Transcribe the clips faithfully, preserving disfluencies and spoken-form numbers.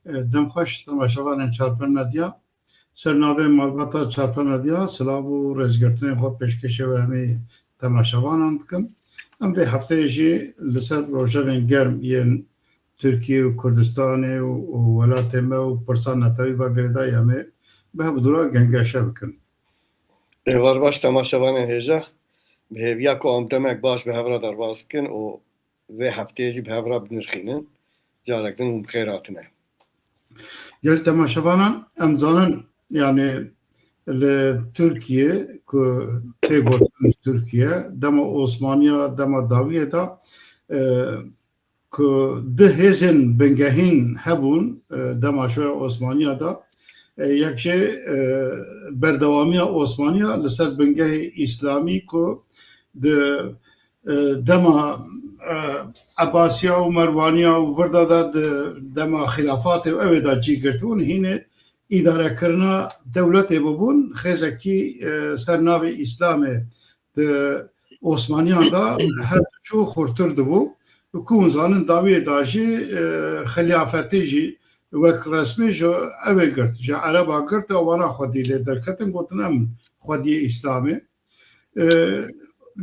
Dem xweş temaşevanên Çarpel Medya. Ser navê malbata Çarpel Medya silav û rêzgirtinên xwe pêşkêşê we hemî temaşevanan dikim. Em vê hefteyê jî li ser rojevên germ yên Tirkiye û Kurdistanê û, û welatê me û pirsa netewî ve girêdayî em ê bi hevdû re gengeşe bikin. Êvar baş temaşevanên hêja, bi hêviya ku em demek baş bi hev re derbas bikin û vê hefteyê jî bi hev re binirxînin. Carek din hûn bi xêr hatine. Gel temaşevanan, em zanin, yani li Tirkiye ku tê gotin Tirkiye, dema Osmaniya, dema dawiyê de, e, ku du hêzên bingehîn hebûn, e, dema şoya Osmaniya de, e, yek jê, e, berdewamiya Osmaniya li ser bingehê Îslamî ku di, e, dema, e, Ebasiya û Merwaniya û virda de di dema xîlafatê û ew ê de cî girtibûn, hînê îdarekirina dewletê bûbûn, xêzekî, e, ser navê Îslamê di Osmaniyan de her diçû xurtir dibû. Ku hûn zanin dawiyê de jî, e, xilafetê jî wek resmî ji ew ê girt, ji Ereba girt, ewana xwedî lê derketin, gotin em xwediyê Îslamê. E,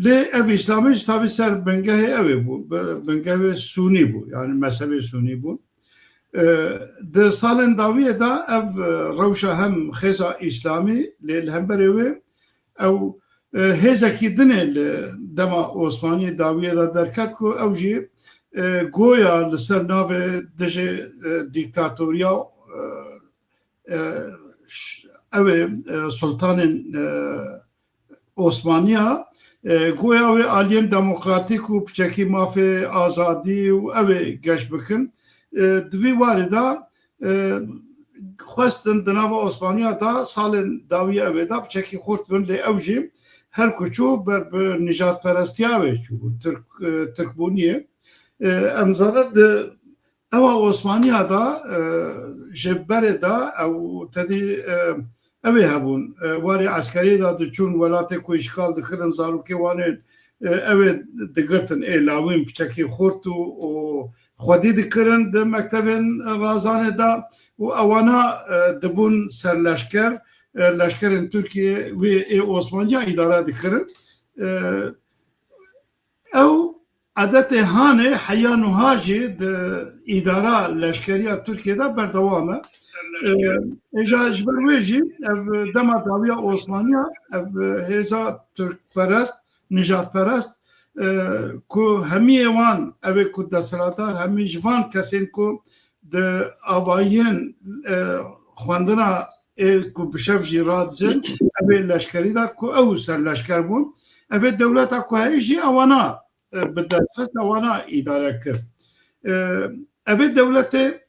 lê ev Îslamê jî tabî ser bingehê ew ê bû, bi-, bingehê Sûnî bû, yani mezhebê Sûnî bû. E, di salên dawiyê de ev, e, rewşa hem xêza Îslamî lê li hemberê wê ew, e, hêzekî din ê li dema Osmaniyê dawiyê de derket ku ew jî, e, goya li ser navê dijî, e, dîktatoriya, e, e, ş-, ew ê, e, sultanên, e, Osmaniya, e, goya wê aliyên demokratîk û piçekî mafê azadî û ew ê geş bikin. E, di vî warê de, e, xwestin di nava Osmaniya de salên dawiyê ew ê de piçekî xurt bin, lê ew jî her ku çû ber bi nijadperestiya wê çûbû, Tirk, e, Tirkbûniyê. E, em zanin di ewa Osmaniya de, e, ji berê de ew tedî, e, ew ê hebûn, e, warê eskeriyê de diçûn welatê ku îşgal dikirin, zarokê wan ê, e, ew ê digirtin, ê lawîn piçekî xurt û, û xwedî dikirin di mektebên razanê de û ewana, e, dibûn serleşker, e, leşkerên Tirkiye wê ê Osmaniya îdare dikirin. E, Ew edetê hanê heya nuha jî di îdara leşkeriya Tirkiye de berdewam e. Ee, êja ji ber wê jî ev dema dawiya Osmaniya, ev hêza Tirkperest, nijadperest, e, ku hemiyê wan, ev ê ku desthilatdar, hemî ji van kesên ku di avahiyên, e, xwendina ê ku bi şev jî radijin, ev ê leşkerî de ku ew serleşker bûn, ev ê dewleta ku heye jî ewana, e, bi destxist ewana îdare kir. E, ev ê dewletê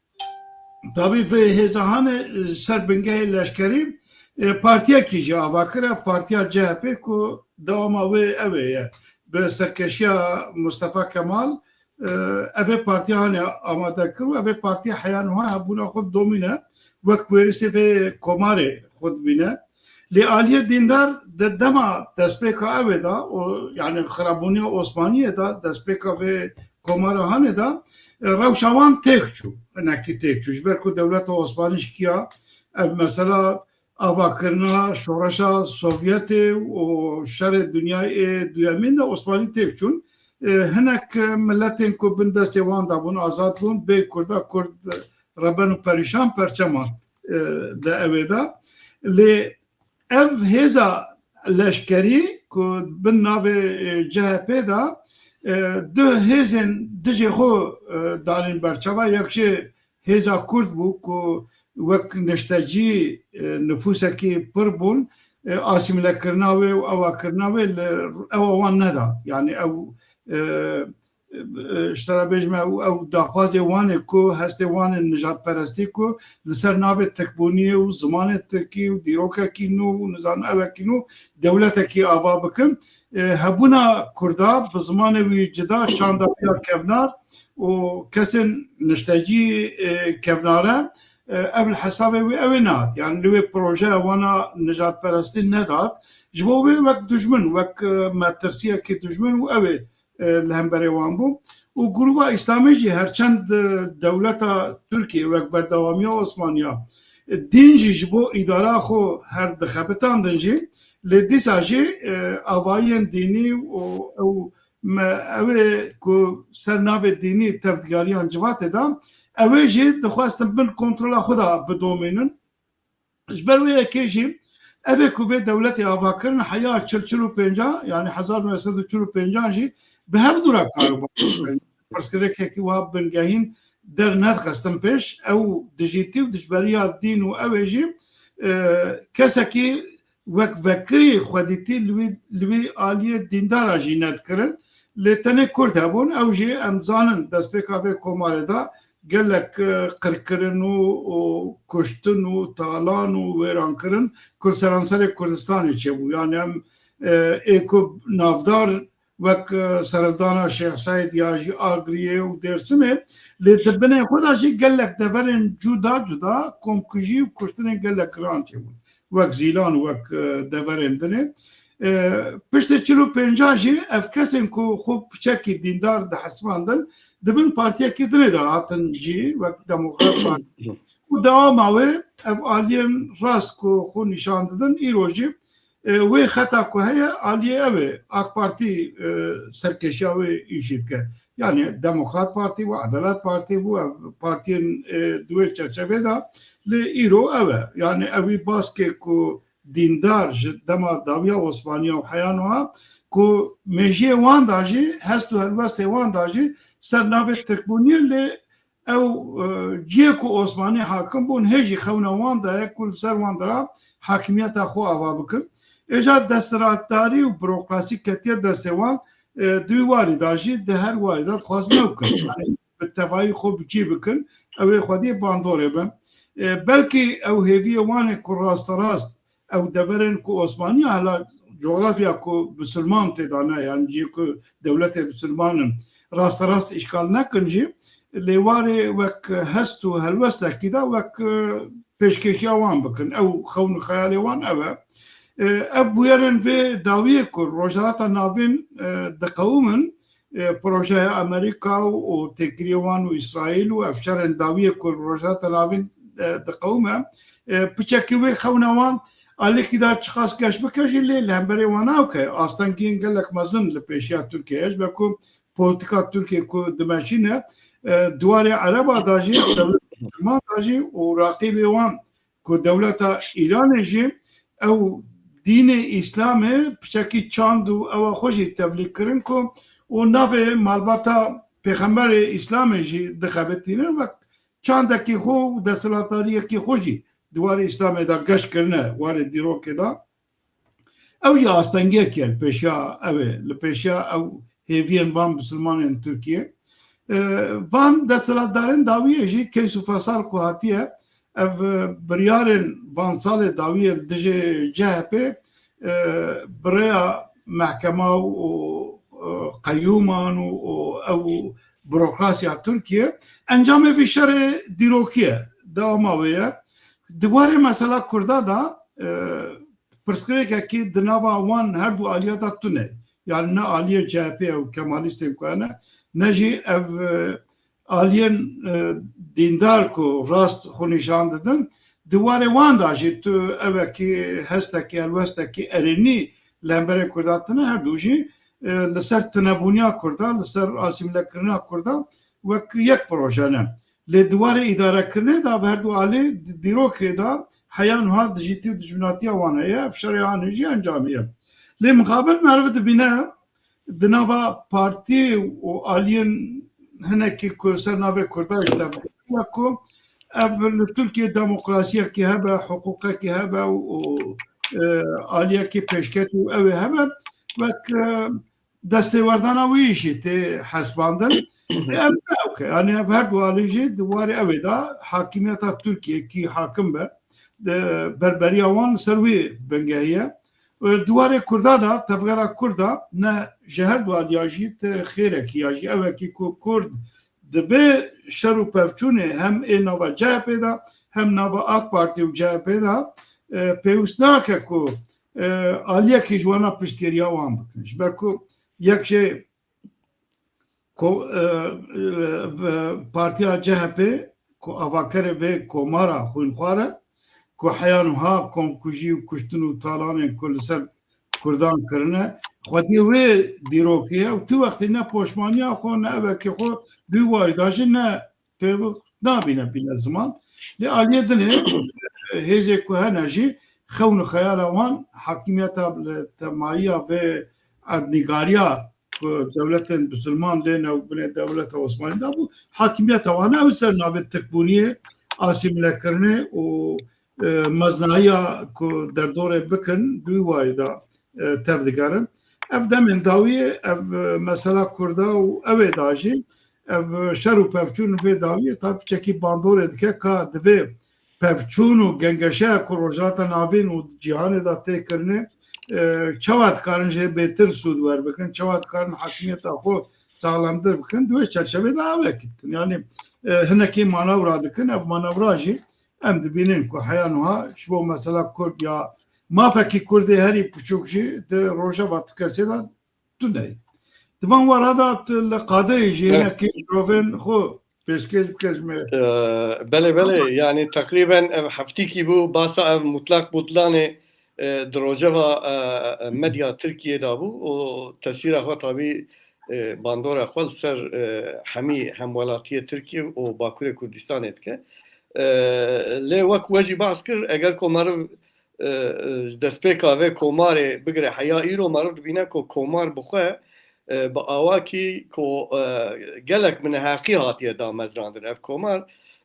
tabî vê hêza hanê, e, ser bingehê leşkerî, e, partiyekî jî ava kir, ev partiya C H P ku dewama wê ew ê ye. Bi serkeşiya Mustafa Kemal, e, ev ê partiya hanê amade kir û ev ê partiya heya niha hebûna xwe domîne, wek wêrisê vê komarê xwe dibîne. Lê aliyê dîndar di dema destpêka ew ê de, o, yani xirabûniya Osmaniyê de, destpêka vê komara hanê de, e, rewşa wan têk çû, hinekî têk çû. Ji ber ku dewleta Osmanî şikiya, ev mesela avakirina şoreşa Sovyetê û şerê dinyayê duyemîn de Osmanî têk çûn. E, hinek miletên ku bin destê wan de bûn, azad bûn, bê Kurda Kurd reben û perîşan perçe man, e, di ew ê de. Lê ev hêza leşkerî ku bin navê, e, C H P de, e, du hêzên dijê xwe, e, danîn berçava, yek jê hêza Kurd bû ku wek niştecî, e, nifûsekî pir bûn, e, asîmlekirina wê û ewakirina wê li ewa wan nedat. Yani ew, e, e, ji te re bêjim, ew, ew daxwazê wan ê ku hestê wan ê nijadperestî ku li ser navê tirkbûniyê û zimanê tirkî û dîrokekî nû û nizam ewekî nû dewletekî ava bikin. E, hebûna Kurda bi zimanê wî cida, çanda wî ya kevnar û kesên niştecî, e, kevnare, e, ev li hesabê wê ew ê nehat. Yani li wê projeya wana nijadperestî nedat. Ji bo wê wek dijmin, wek, e, metirsiyekî dijmin û ew ê, e, li hemberê wan bû. Û grûba Îslamê jî herçend, e, dewleta Tirkiyê wek berdewamiya Osmaniya, e, din jî ji bo îdara xwe her dixebitandin jî, lê dîsa jî, e, avayiyên dînî û ew me, ew ê ku ser navê dînî tevdigariyan civatê de, ew ê jî dixwestin bin kontrola xwe de bidomînin. Ji ber wê yekê jî ev ê ku vê dewletê ava kirin heya çil, çil û pênc, yanî hezar neh sed û çil û pênc jî bi hev dû re karûbar kirin. Pirsgirêkekî wiha bingehîn dernedixistin pêş. Ew dijîtî û dijberiya dîn û ew ê jî, e, kesekî wek vekirî xwedîtî li wî, li wî aliyê dîndara jî nedikirin. Lê tenê Kurd hebûn, ew jî em dizanin destpêka vê komarê de gelek, e, qirkirin û, û kuştin û talan û wêrankirin ku li seranserê Kurdistanê çêbû. Yani em, e, ê ku navdar wek, e, seredana Şêx Seîd ya jî Agriyê û Dêrsimê, lê di binê xwe de jî gelek deverên cuda cuda komkujî û kuştinên gelek giran çêbûn. Wek Zîlan, wek, e, deverên dinê. E, piştê çil û pênc jî ev kesên ku xwe piçekî dîndar dihesibandin, di bin partiyekî dinê de hatin cî, wek Demokrat Partî. Û dewama wê ev aliyên rast ku xwe nîşan didin, îro jî, e, wê xeta ku heye, aliyê ew ê, AK Partî, e, serkêşiya wê îşî dike. Yani Demokrat Partî bû, Edalet Partî bû, ev partiyên, e, di wê çerçevê de, lê îro ew e. Yani ewî baskê ku dîndar ji dema dawiya Osmaniya û heya niha ku mêjiyê wan da jî, hest û helwestê wan da jî ser navê Tirkbûniyê, lê ew, e, cihê ku Osmanî hakim bûn, hê jî xewna wan da ye ku li ser wan dira hakimiyeta xwe ava bikin. Êja desthilatdarî û burokrasî ketiye destê wan, e, di wî warî da jî, di her warî da dixwazin ew bikin. Yani bi tevayî xwe bi cî bikin, ew ê xwedî bandorê bin. E, belkî ew hêviyê wan ê ku rasterast ew deverên ku Osmaniya hela coğrafya ku Bisilman tê de ne, yani cihê ku dewletê Bisilman in, rasterast îşgal nekin jî, lê warê wek hest û helwestekî de wek, e, pêşkêşiya wan bikin. Ew xewn û xeyalê wan ew e. E, ev bûyerên vê dawiyê ku Rojhilata Navîn, e, diqewimin, e, projeya Amerîka û, û têkiliyê wan û Îsraîl û ev şerên dawiyê ku li Rojhilata Navîn, e, diqewime, e, piçekî wê xewna wan alîkî de çiqas geş bike jî, lê li hemberê wan nake. Astengiyên gelek mezin li pêşiya Tirkiyeyê ye, ji ber ku polîtîka Tirkiyê ku dimeşîne, e, di warê Ereba de jî, dewleta Musulman de jî û raqîbê wan ku dewleta Îranê jî ew dînê Îslamê piçekî çand û ewa xwe jî tevlî kirin ku û navê malbata Pêxemberê Îslamê jî dixebitînin wek çandekî xwe û desthilatdariyekî xwe jî di warê Îslamê de geş kirine, warê dîrokê de. Ew jî astengiyek ye li pêşiya ew ê, li pêşiya ew hêviyên van bisilmanên Tirkiyê. E, van desthilatdarên dawiyê jî keys û fesal ku hatiye, ev, e, biryarên van salê dawiyê li dijê C H P, e, bi rêya mehkema û, e, qeyûman û, û ew burokrasiya Tirkiyê encamê vî şerê dîrokî ye, dewama wê ye. Di warê mesela Kurda de, e, pirsgirêkekî di nava wan her du aliya de tune. Yani ne aliyê C H P û Kemalîstên ku hene, ne jî ev, e, aliyên, e, dîndar ku rast xwe nîşan didin, di warê wan de jî tu evekî hestekî, helwestekî erênî li hemberê Kurda tune, her du jî, e, li ser tinebûniya Kurda, li ser asîmlekirina Kurda wek yek proje ne. Lê di warê îdarekirinê de, bi her du alî di dîrokê de heya niha dijîtî û dijminatiya wan heye, ev şerê anê jî encamî ye. Lê mixabin meriv dibîne di nava partî û aliyên hinekî ku ser navê Kurda jî tevdî, wek ku ev li Tirkiyê demokrasiyekî hebe, hiqûqekî hebe û, û, e, aliyekî pêşketî û ew ê hebe, wek, e, destêwerdana wî jî tê hesbandin. Ê, ev ne ewke. Yani ev her du alî jî di warê ew ê de hakimiyeta Tirkiyê kî hakim be, di berberiya wan li ser wî bingehî ye. Û di warê Kurda de, tevgera Kurda ne ji her du aliya jî ti xêrekî ya jî ewekî ku Kurd di vê şer û pevçûnê hem ê nava C H P de hem nava AK Partî û C H P de, e, pêwîst nake ku, e, aliyekî ji wana piştgiriya wan bikin. Ji ber ku yek jê Ko-, e, e, ve partiya C H P ku avakerê vê komara xwînxwar e, ku heya niha komkujî û kuştin û talanên ku li ser Kurdan kirine, xwediyê wê dîrokê ye û tu wextî ne poşmaniya xwe, ne evekê xwe, dû warî da jî ne pê nabîne bîne ziman. Lê aliyê dinê, hêzê ku hene jî xewn û xeyala wan hakimiyeta li temayiya vê erdnîgariya ku dewletên bisilman lê newbinê dewleta Osmanî de bû, hakimiyeta wan ew ser navê Tirkbûniyê, asîmîlekirinê û, e, meznahiya ku derdorê bikin, di wî warî de, e, tev digerin. Ev demên dawiyê, ev, e, mesela Kurda û ew ê da jî, ev, e, şer û pevçûn vê dawiyê ta piçekî bandorê dike ka divê pevçûn û gengeşeya ku Rojhilata Navîn û cîhanê de tê kirinê, e, çawa dikarin jê bêtir sûd werbigirin, çawa dikarin hakimiyeta xwe saxlemtir bikin, di wê çerçevê de ew ê dikin. Yanî, e, hinekî manewra dikin, ev manewra jî em dibînin ku heya niha ji bo mesela Kurd ya mafekî Kurdê herî piçûk jî di rojeva tu kesê de tune ye. Di van wera de tu li qadeyê jî Evet. hinekî mirovên xwe pêşkêş bike ji me. Ee, belê, belê. Yani teqrîben ev heftîkî bû, basa ev mutlak butlanê, e, di rojeva, e, e, medya Tirkiyê de bû. O tesîra xwe tabî, e, bandora xwe li ser, e, hemî hemwelatiyê Tirkiye û Bakurê Kurdistanê dike. E, lê wek we jî behs kir, eger ku meriv, e, e, ji destpêka vê komarê bigire heya îro, meriv dibîne ku komar bi xwe, e, bi awakî ku, e, gelek bi neheqî hatiye damezrandin. Ev komar,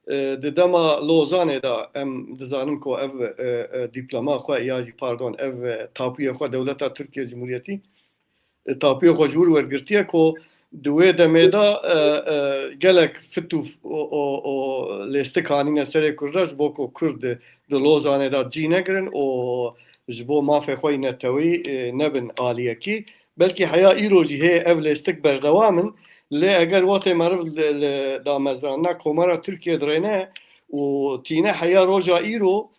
e, di dema Lozanê de em dizanin ku ev, e, e, dîploma xwe ya jî, pardon, ev, e, tapûyê xwe dewleta Tirkiye Cumhuriyetî, e, tapûyê xwe ji wir wergirtiye ku di wê demê de, e, e, gelek fit û, û, û, û lêstik hanîne serê Kurda ji bo ku Kurd di, di Lozanê de cî negirin û ji bo mafê xwe yî neteweyî, e, nebin aliyekî. Belkî heya îro jî hê ev lêstik berdewam in, lê eger wextê meriv li, li damezrandina Komara Tirkiye dirêne û tîne heya roja îro,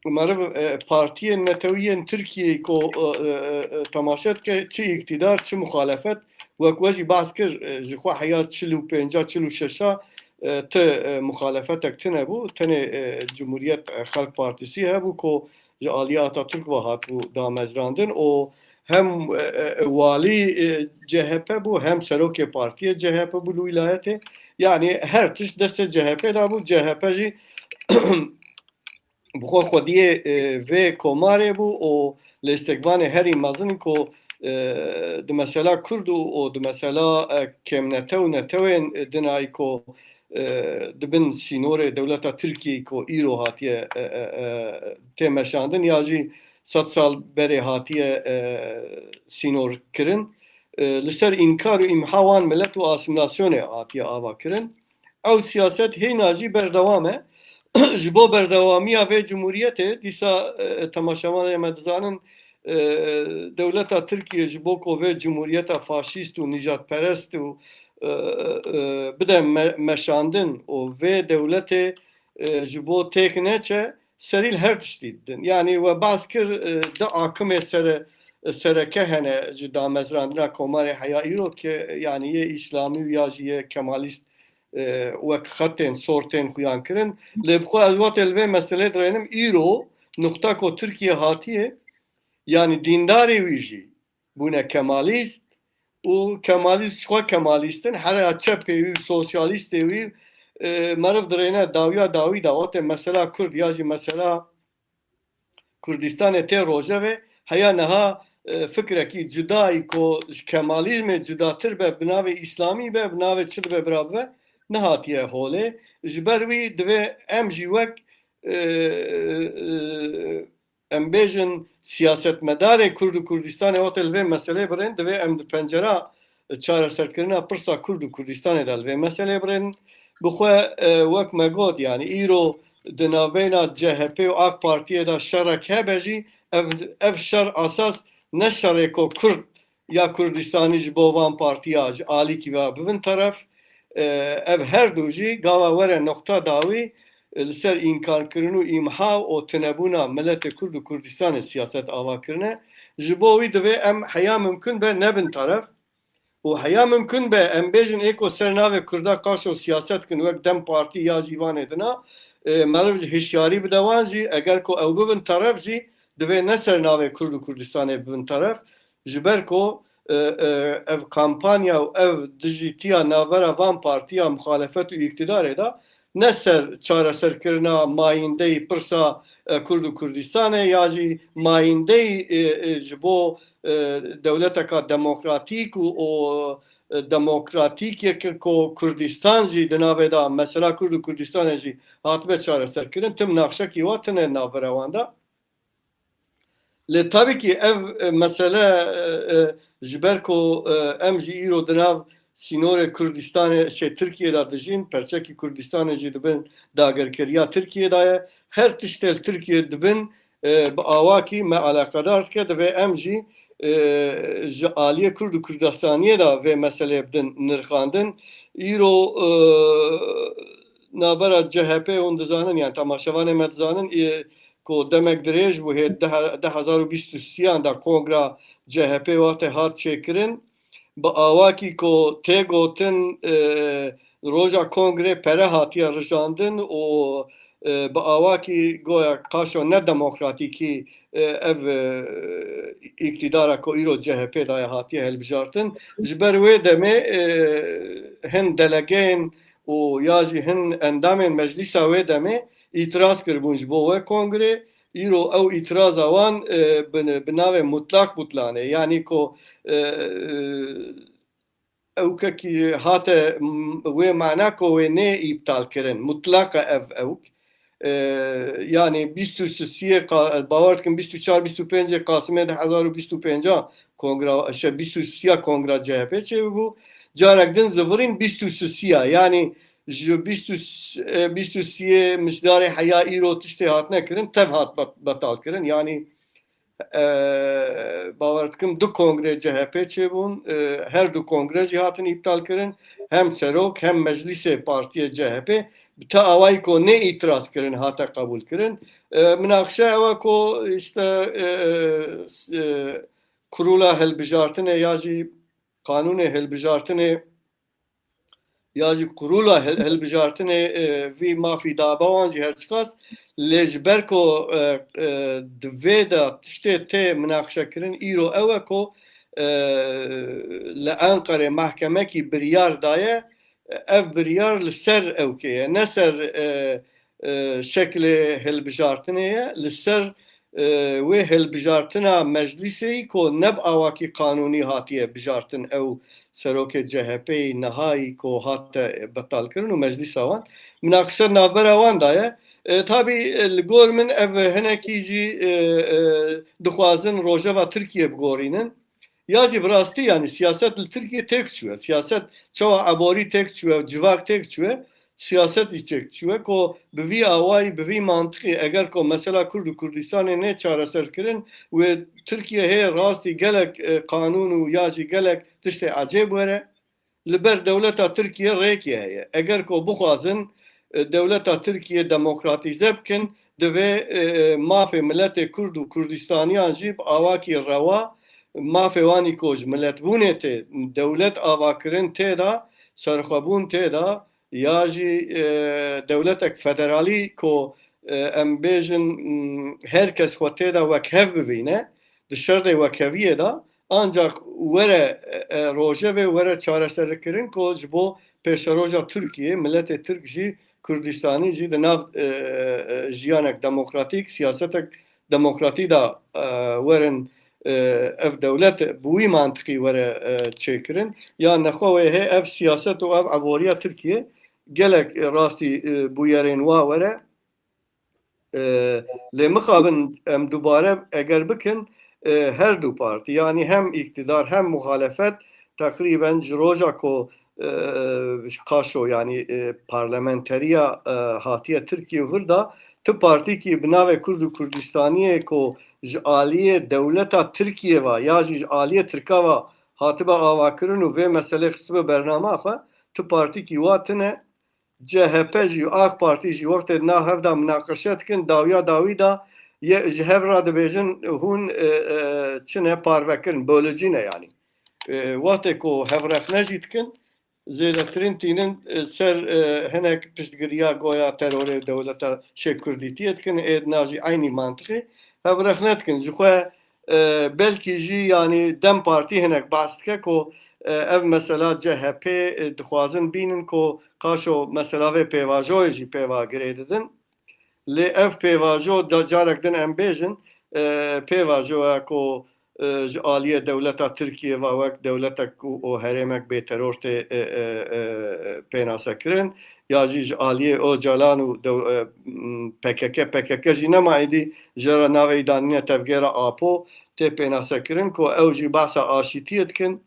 meriv, e, partiyên netewî yên Tirkiyeyê ku, e, e, e, temaşe dike, çi îktîdar, çi muxalefet, wek we jî behs kir, e, ji xwe heya çil û pênca, çil û şeşa, e, ti, e, muxalefetek tune bû. Tenê, e, Cumhuriyet, e, Xelk Partisi hebû ku ji aliyê Atatürk ve hatibû damezrandin û hem, e, e, walî, e, C H P bû, hem serokê partiyê C H P bû li wîlayetê. Yani her tişt destê C H P de bû. C H P jî bi xwe xwediyê, e, vê komarê bû û lêstekvanê herî mezin ku, e, di mesela Kurd û, û di mesela, e, kêmnetew û netewên, e, dinayî ku, e, di bin sînorê dewleta Tirkiyeyê ku îro hatiye, e, e, e, tê meşandin ya jî sed sal berê hatiye, e, sînor kirin, e, li ser înkar û îmha wan milet û asîmîlasyonê hatiye ava kirin. Ew siyaset hêna jî berdewam e. Ji bo berdewamiya vê cumhuriyetê, dîsa, e, temaşevanê me dizanin, e, dewleta Tirkiye ji bo ku vê cumhuriyeta faşîst û nîjadperest û, e, e, bide me-, meşandin û vê dewletê, e, ji bo têk neçe, serî li her tiştî didin. Yanî we behs kir, e, di akimê sere-, sereke hene ji damezrandina komarê heya îro ke, yanî yê îslamî û ya jî yê kemalîst, e, wek xetên sor tên xuyan kirin. Lê bi xwe ez wate li vê meselê dirênim, îro nuqta ku Tirkiye hatiye, yanî dîndarê wî jî bûne kemalîst û kemalîst ji xwe kemalîst in, hereya çepê wî û sosyalîstê wî, e, meriv dirêne dawiya dawî de, wate mesela Kurd ya jî mesela Kurdistanê tê rojevê, heya niha, e, fikrekî cudayî ku ji kemalizmê cudatir be, bi navê îslamî be, bi navê çi dibe bira bibe, nehatiye holê. Ji ber wî divê em jî wek, e, e, em bêjin siyasetmedarê Kurd û Kurdistanê wate li vê meselê birên, divê em di pencera çareserkirina pirsa Kurd û Kurdistanê de li vê meselê birên. Bi xwe, e, wek me got, yanî îro di navbeyna C H P û AK Partiyê de şerek hebe jî, ev, ev şer esas ne şerê ku Kurd ya Kurdistanî ji bo van partiya ji alîkî ve bibin teref. E, ev her du jî gava were noqta dawî, e, li ser înkarkirin û îmha û tunebûna miletê Kurd û Kurdistanê siyaset ava kirine. Ji bo wî divê em heya mimkun be nebin teref. Û heya mimkun be, em bêjin ê ku ser navê Kurda qaşo siyaset kin wek DEM Partî ya jî vanê dina, e, meriv ji hişyarî bide wan jî, eger ku ew bibin teref jî, divê ne ser navê Kurd û Kurdistanê bibin teref, ji ber ku, e, e, ev kampanya û ev dijîtiya navbera van partiya muxalefet û îktidarê de ne ser çareserkirina mayîndeyî pirsa, e, Kurd û Kurdistanê ya jî mayîndeyî, e, e, ji bo, e, dewleteka demokratîk û, û, e, demokratîk yek ku Kurdistan jî di navê de, mesela Kurd û Kurdistanê jî hatibe çareserkirin, tim naxşekî wa tine navbera wan de. Lê tabii ki ev, e, mesele, e, e, ji ber ku, e, em jî îro di nav sînorê Kurdistanê, şey, Tirkiyê de dijîn, perçekî Kurdistanê jî di bin dagirkeriya Tirkiyê de ye. Her tiştê li Tirkiyê dibin, e, bi awakî me eleqedar dike, divê em jî, e, ji aliyê Kurd û Kurdistaniyê de vê meseleyê bidin nirxandin. Îro, e, navbera C H P hûn dizanin, yani temaşevanê me dizanin, e, ku demek dirêj bû, hê deh, du hezar û bîst û sêyan de kongra C H P wextê hat çêkirin, bi awakî ku tê gotin, e, roja kongrê pere hatiye rijandin û, e, bi awakî goya qaşo ne demokratîkî, e, ev, e, îktidara ku îro C H P daye hatiye hilbijartin. Ji ber wê demê, e, hin delegeyên û ya jî hin endamên meclîsa wê demê îtiraz kiribûn ji bo wê kongrê. Îro ew îtiraza wan, e, bi, bi navê mutlak butlanê, yanî ku, e, e, ew kekî hate, m-, wê mana ku wê nê îptal kirin. Mutlak e ev ewk. E, yanî bîst û sisiyê qa-, bawer dikim bîst û çar, bîst û pêncê Qasimê du hezar û bîst û pênca kongra, şey, bîst û sisiya kongra C H P çêbû. Carek din zivirîn bîst û sisiya. Yanî ji bîst û, e, bîst û siyê mijdarê heya îro tiştê hatine kirin, tev hat bet-, betal kirin. Yanî, e, bawer dikim du kongrê C H P çêbûn, e, her du kongre jî hatin îptal kirin. Hem serok hem meclîsê partiyê C H P bi te awayî ku nê îtiraz kirin hate qebûl kirin. E, minaqşe ew e ku işte, e, e, kurula hilbijartinê ya jî qanûnê hilbijartinê ya jî kurula hil-, hilbijartinê, e, vî mafî dabe wan jî her çiqas. Lê ji ber ku, e, e, di vê de tiştê tê minaqşekirin îro ew e ku, e, li Enqerê mehkemekî biryar daye, ev biryar li ser ewkê ye, ne ser, e, e, şeklê hilbijartinê ye, li ser, e, wê hilbijartina meclîsê yî ku ne bi awakî qanûnî hatiye bijartin, ew serokê C H P'yî niha yî ku hate betalkirin û meclîsa wan, minaqişe navbera wan de ye. E, tabî, e, li gor min ev hinekî jî, e, e, dixwazin rojeva Tirkiye bigorînin. Ya jî bi rastî, yanî siyaset li Tirkiye têk çûye. Siyaset çawa eborî têk çûye, civak têk çûye, siyaset jî têk çûye ku bi vî awayî, bi vî mantiqî, eger ku mesela Kurd û Kurdistanê nê çareser kirin, wê Tirkiye hê rastî gelek, e, qanûn û ya jî gelek tiştê ecêb were. Li ber dewleta Tirkiye rêkê heye. Eger ku bixwazin, e, dewleta Tirkiye demokratîze bikin, divê, e, e, mafê miletê Kurd û Kurdistaniyan jî bi awakî rewa, mafê wan î ku ji miletbûnê tê, dewlet avakirin tê de, serxwebûn tê de, ya jî, e, dewletek federalî ku, e, em bêjin, m, her kes xwe tê de wekhev bibîne, di şerdê wekheviyê de, ancak were, e, e, rojevê were çareserkirin ku ji bo pêşeroja Tirkiyê, miletê Tirk jî, Kurdistanî jî di nav, e, e, jiyanek demokratîk, siyasetek demokratî de, e, werin, e, ev dewlet bi wî mantiqî were, e, çêkirin. Ya nexwe wê hê ev siyaset û ev eboriya Tirkiyê gelek, e, rastî, e, bûyerên wa were. E, lê mixabin em dubare eger bikin, e, her du partî, yanî hem îktidar hem muhalefet teqrîben ji roja ku, e, qaşo, yanî, e, parlamenteriya, e, hatiye Tirkiye vir de, tu partîkî bi navê Kurd û Kurdistaniyê ku ji aliyê dewleta Tirkiye ve ya jî ji aliyê Tirka ve hatibe avakirin û vê meselê xistibe bernama xwe, tu partîkî wa tine. C H P jî û AK Partî jî wextê di nav hev de minaqeşe dikin, dawiya dawî de ye ji hev re dibêjin hûn, e, e, çi ne parve kirin, bölücü ne yanî. E, wextê ku hevrexne jî dikin, zêdetirîn tînin, e, ser, e, hinek piştgiriya goya terorê dewleta şê kurdîtiyê dikin, ê dina jî eynî mantiqê hevrexne dikin. Ji xwe, e, belkî jî, yanî DEM Partî hinek behs dike ku, e, ev mesela C H P, e, dixwazin bînin ku qaşo mesela vê pêvajoyê jî pêva girê didin. Lê ev pêvajo da carek din em bêjin, e, pêvajoya ku, e, ji aliyê dewleta Tirkiyê ve wek dewletek û, û herêmek bêteror tê, e, e, e, pênasekirin, ya jî ji aliyê Ocalan û dew-, e, m, P K K, P K K jî nema êdî jê re navê danîne tevgera Apo tê pênasekirin ku ew jî behsa aşîtiyê dikin.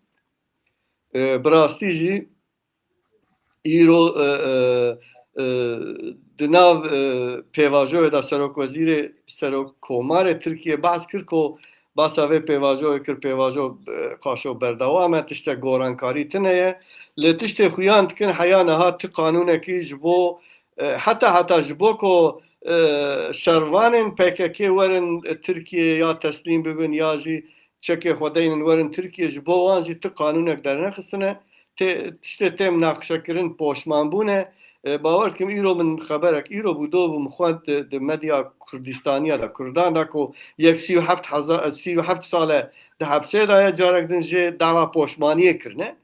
E, bi rastî jî îro, e, e, e, di nav, e, pêvajoyê de serokwezîrê, serokkomarê Tirkiyê behs kir ku behsa vê pêvajoyê kir, pêvajo, e, qaşo berdewam e, tiştek gorankarî tune ye. Lê tiştê xuyan dikin heya niha ti qanûnekî ji bo, e, heta heta ji bo ku, e, şervanên P K K werin Tirkiyê ya teslîm bibin ya jî çekê xwe deynin werin Tirkiyê, ji bo wan jî ti qanûnek dernexistine. Tê, tiştê tê minaqişekirin poşman bûne. E, bawer dikim îro min xeberek, îro bû do bû min xwend di, di medya Kurdistaniya de, Kurdan de ku yek sî û heft hezar, sî û heft sal e di hepsê de ye, carek din jê dava poşmaniyê kirine.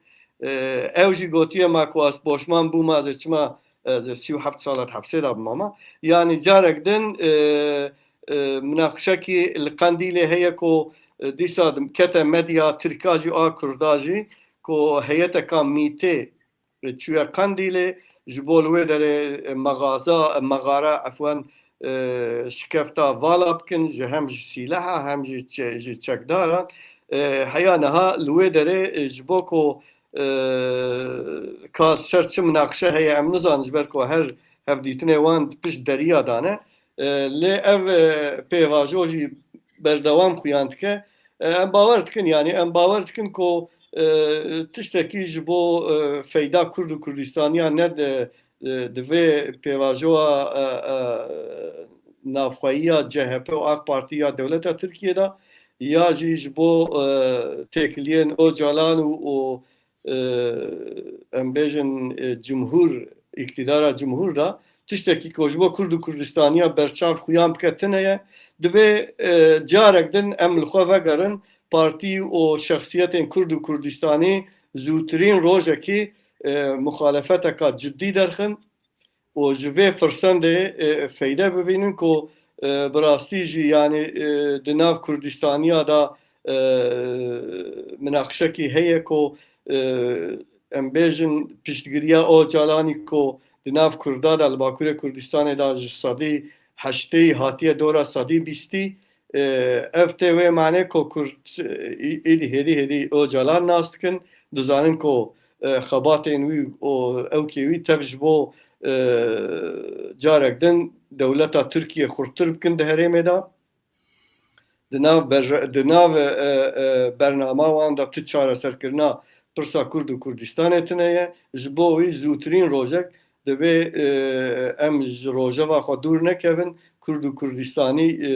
E, ew jî gotiye ma ku ez poşman bûma, ez ê çima, e, ez ê sî û heft sal e di hepsê de bimama. Yanî carek din, e, e, minaqişekî li Qendîlê heye ku, e, dîsa kete medya Tirka jî a Kurda jî ku heyeteka mîtê, e, çûye Qendîlê ji bo li wê derê, e, mexaza, mexara, efwen, e, şikefta vala bikin, ji hem ji sîleha hem ji çe-, ji çekdaran. E, heya niha li wê derê, e, ji bo ku, e, ka ser çi minaqişe heye em nizanin, ji ber ku her hevdîtinê wan pişt deriya dane. E, lê ev, e, pêvajo jî berdewam xuyan dike. E, em bawer dikin, yanî em bawer dikin ku, e, tiştekî ji bo, e, feyda Kurd û Kurdistaniya ne di, e, di vê pêvajoya, e, e, navxweyiya C H P û AK Partî ya dewleta Tirkiyê de ya jî ji bo, e, têkiliyên Ocalan û, û e, em bêjin, e, cumhur, îktidara cumhur de tiştekî ku ji bo Kurd û Kurdistaniya berçav xuyan bike tune ye. Divê, e, carek din em li xwe vegerin, partî û şexsiyetên Kurd û Kurdistanî zûtirîn rojekî, e, muxalefeteka cidî derxin. û ji vê firsendê, e, feyde bibînin ku, e, bi rastî jî, yanî, e, di nav Kurdistaniya de, e, minaqişekî heye ku, e, em bêjin piştgiriya Ocalanî ku di nav Kurda de li Bakurê Kurdistanê de ji sedî heştê hatiye dora sedî bîstî. E, ev tê wê manê ku Kurd, e, î-, êdî hêdî hêdî Ocalan nas dikin, dizanin ku, e, xebatên wî û ewkê wî tev ji bo, e, carek din dewleta Tirkiyê xurttir bikin di herêmê de. Di nav ber-, di nav, e, e, bernama wan de ti çareserkirina pirsa Kurd û Kurdistanê tune ye. Ji bo wî zûtirîn rojek divê, e, em ji rojeva xwe dûr nekevin, Kurd û Kurdistanî, e,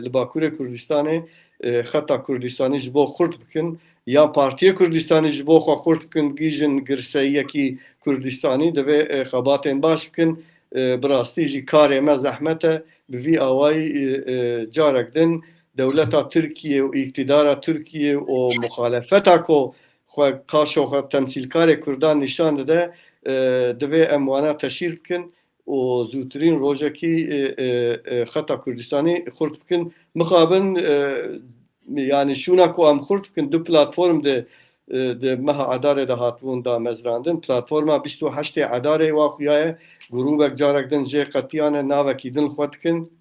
li Bakurê Kurdistanê, e, xeta Kurdistanî ji bo xurt bikin, ya Partiyê Kurdistanî ji bo xwe xurt bikin, bigihîjin girseyiyekî Kurdistanî, divê, e, xebatên baş bikin. E, bi rastî jî karê me zehmet e. Bi vî awayî, e, e, carek din dewleta Tirkiyê û îktidara Tirkiyê û muxalefeta ku xwe qaşo xwe temsîlkarê Kurdan nîşan dide, e, divê em wana teşhîr bikin û zûtirîn rojekî, e, e, e, xeta Kurdistanî xurt bikin. Mixabin, e, yanî şûna ku em xurt bikin, du platform de, e, di meha Edarê de hatibûn damezrandin. Platforma bîst û heştê Edarê wa xuyaye, grûbek carek din jê qetiyane, navekî din xwe dikin.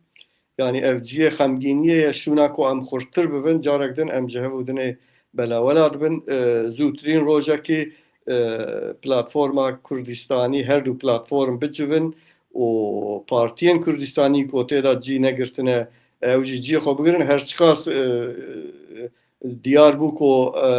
Yanî ev cihê xemgîniyê ye, şûna ku em xurttir bibin, carek din em ji hev û dinê belawela dibin. E, zûtirîn rojekî, e, platforma Kurdistanî, her du platform bicivin û partiyên Kurdistanî ku tê de cî negirtine, ew jî cihê xwe bigirin. Her çiqas, e, diyar bû ku, e,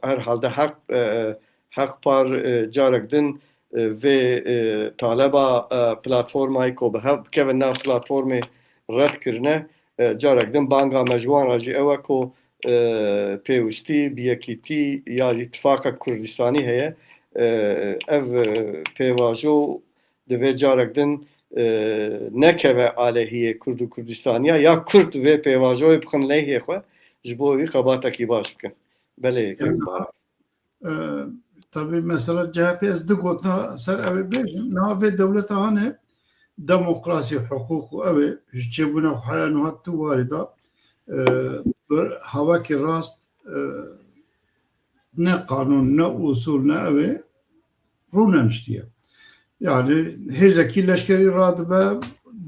herhalde Heq, e, Heq Par, e, carek din, e, vê, e, taleba, e, platformayê ku bi hev bikevin nav platformê red kirine. E, carek din banga me ji wan re jî ew e ku, e, pêwistî bi yekîtî ya îtifaka Kurdistanî heye. E, ev, e, pêvajo divê carek din, e, nekeve aleyhiyê Kurd û Kurdistaniya, ya Kurd vê pêvajoyê bixin leyhê xwe, ji bo wî xebatekî baş bikin. Belê, Kevin Baran. E, tabii mesela C H P ez du gotina ser ew ê bêjim. Niha vê dewleta hane demokrasî, hiqûq û ew ê ji çêbûna xwe heya niha tu warî da, e, bi hawekî rast, e, ne qanûn, ne usûl, ne ew ê rûneniştiye. Yani hêzekî leşkerî radibe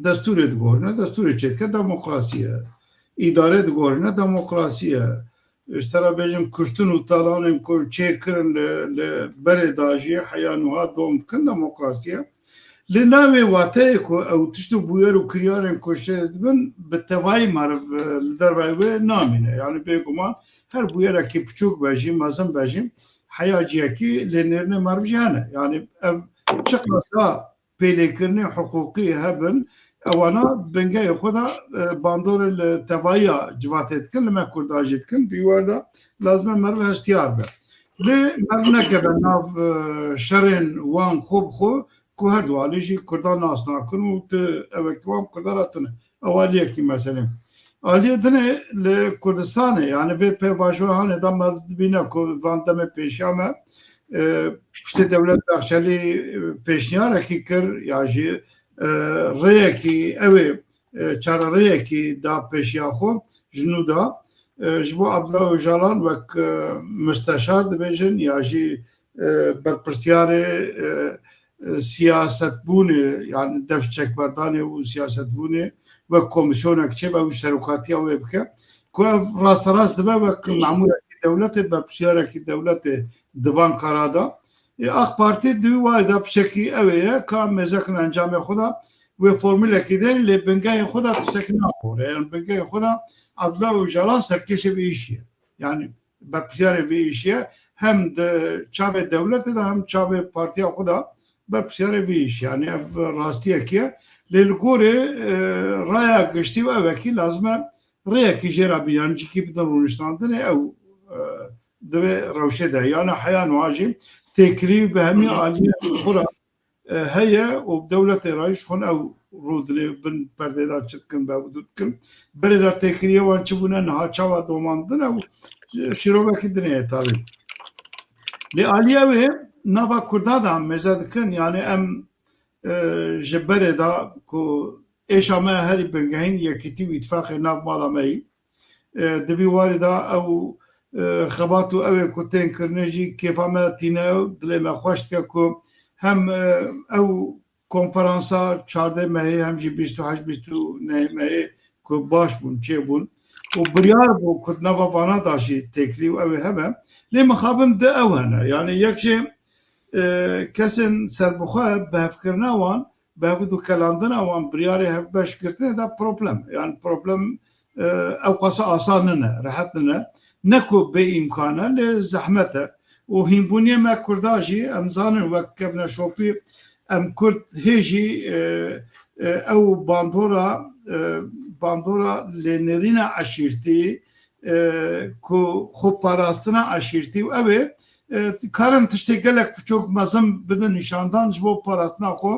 destûrê digorîne, destûrê çêdike demokrasî ye. Îdare digorîne demokrasî ye. Ji te re bêjim kuştin û talanên ku çêkirin li, li berê de jî heya niha dom dikin demokrasî ye. Lê navê wateyê ku ew tişt û bûyer û kiryarên ku şêz dibin bi tevayî meriv, e, li dervayî wê namîne. Yani bêguman her bûyerekî piçûk be jî, mezin be jî, heya ciyekî lê nêrînê meriv jî hene. Yani ev çiqasa pêlêkirinê hiqûqî hebin, ewana bingehê xwe de, e, bandorê li tevayiya civatê dikin, li me Kurda jî dikin. Di wî war de lazim e meriv hestiyar be. Lê meriv nekeve nav, e, şerên wan xwe bi xwe ku her du alî jî Kurdan nas nakin û tu evekî wan Kurda re tune. Ew aliyekî meselê. Aliyê dinê li Kurdistanê, yani vê pêvajoya hanê de me dibîne ku van demê pêşiya me, e, piştê Dewlet Bahçelî, e, pêşniyarekî kir ya jî, e, rêyekî, ew ê, e, çarerêyekî da pêşiya xwe ji nû de, e, ji bo Abdullah Ocalan wek, e, musteşar dibêjin ya jî, e, berpirsiyarê, e, e, siyasetbûnê, yani dev çekberdanê û siyasetbûnê wek komîsyonek çêbe û serokatiya wê bike, ku ev rasterast dibe wek memûrekî dewletê, berpirsiyarek dewletê di van kara de. Ê, AK Partî di wî warî de piçekî ew ê ye, ka mêzekin encamê xwe de wê formûlekî dêrî, lê bingehê xwe de tiştekî naxore. Yani bingehê xwe de Abdullah Ocalan serkêşê vê îşî ye. Yani berpirsiyarê vê îşî ye. Hem di çavê dewletê de hem çavê partiya xwe de berpirsiyarê vê îşî. Yani ev rastiyekî ye. Lê li gorê, e, raya giştî û evekî lazim e rêyekî jê re bînin, cîkî bidin rûniştandinê ew, e, di vê rewşê de. Yani heya niha jî têkilî bi hemî aliyên xwe re, e, heye û dewletê re jî xwe ew rûdinê bin perdê de çi dikin, bevdû dikin. Berê de têkiliyê wan çi bûne, niha çawa domandin ew şîrovekî dinê ye tabî. Lê aliyê wê nava Kurda de mêze dikin, yani em, e, ji berê de ku êşa me herî bingehîn yekîtî û îtifaqê nav mala me yî. E, di vî warî de ew, e, xebat û ew ê ku tên kirinê jî kêfa me tîne û dilê me xweş dike ku hem, e, ew konferansa çardeh mehê hem jî bîst û heşt bîst û neh mehê ku baş bûn, çêbûn û biryar bû ku di nava vana de jî têkilî û ew ê hebe. Lê mixabin di ew hene. Yani yek jê, e, kesên serbixwe bi hevkirina wan, bi hevdu kelandina wan biryarê hevbeş girtinê de problem. Yani problem, e, ewqasa asan nine, rehet nine. Ne ku bê îmkan e, lê zehmet e. Û hînbûniyê me Kurda jî em zanin wek kevneşopî em Kurd hê jî, e, e, ew bandora, e, bandora lênerîna eşîrtî, e, ku xwe parastina eşîrtî û ew ê, e, karin tiştê gelek piçok mezin bidin nîşandan ji bo parastina xwe,